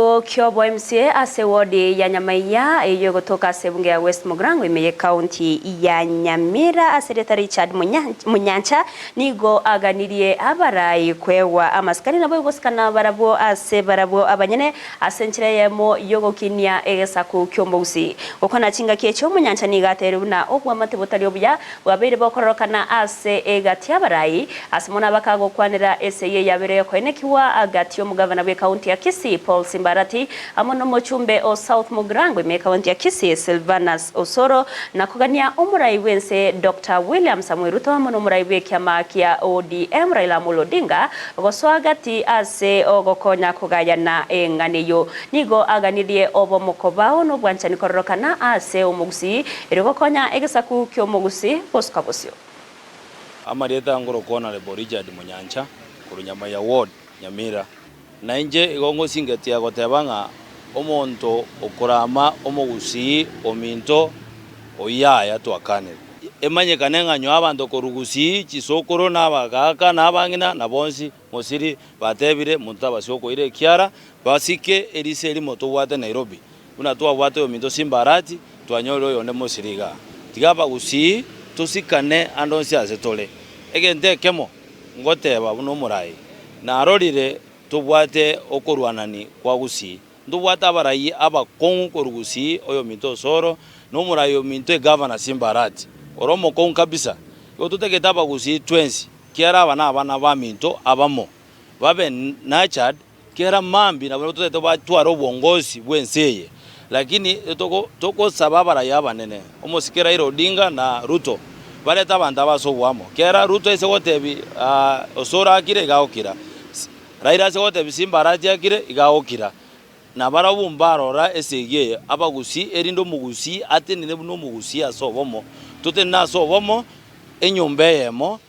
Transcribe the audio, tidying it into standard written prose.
Kiobo MCA ase ewodi ya Nyamaiya eyio egotoka ase ebunge ya West Mugirango ime y'ecounty ya Nyamira ase erieta Richard Munyancha nigo aganirie abarai kwegwa amasikani naboigo gosikana barabwo ase barabwo abanyene ase enchera eyemo y'ogokinia egesaku ki'omogusii. Gokwana chingaki echio Munyancha nigo atebirie buna obwamate botari obuya bwabeire bokororokana ase egati y'abarai Ase mono abakagokwanera esegi eyabere koenekigwa gati y'omogavana bw'ekaunti ya Kisii Paul Simbarati amo nomochumbe o South Mugirango ime ekaunti ya Kisii Silvanus Osoro na kogania omorai bw'ense Doctor William Samoei Ruto amo nomorai bw'ekiama kia ODM Raila Amolo Odinga gosoa gati ase ogokonya kogayana eng'ana eyio. Nigo aganirie obomokobao nobwanchani kororokana ase omogusii erio gokonya egesaku ki'omogusii gosuka bosio. Amarieta ngorokwa Honourable Richard Munyancha korwa Nyamaiya Ward, Nyamira. Na inche igo ngosingetia goteba ng'a omonto okorama omogusii ominto oyio yaya twakanire. Emanyekane ng'a nyowe abanto korwa gusii, chisokoro na abagaaka na abang'ina na bonsi mosiri batebire monto tabasi okoira ekiara basike eriso erimo tobwate Nairobi. Buna twabwate oyominto Simbarati, twanyorire oyonde mosiri igaa. Tiga abagusii tosikane ande onsi ase tore. Egento ekemo ngoteba buna omorai, narorire tobwate okorwanani kwa gusii. Ntobwate abarai abakong'u korwa gusii, oyominto Osoro, na omorai ominto egavana Simbarati, ore omokong'u kabisa. Igo totagete abagusii twensi, kiara aba nabana baminto abamo, babe nurtured Kera mambia nabo totagete batware obongosi bw'ense eye, lakini togosaba abarai abanene, omosike Raila Odinga na Ruto, barete abanto aba ase oboamo. Kera Ruto aise gotebi Osoro akire iga agokira, Raila ase gotebi Simba Arati akire iga agokira. Nabarabwo mbarora esegi eye abagusii, erinde omogusii atenene buna omogusii ase obomo, totenene ase obomo, enyomba eyemo, abanto.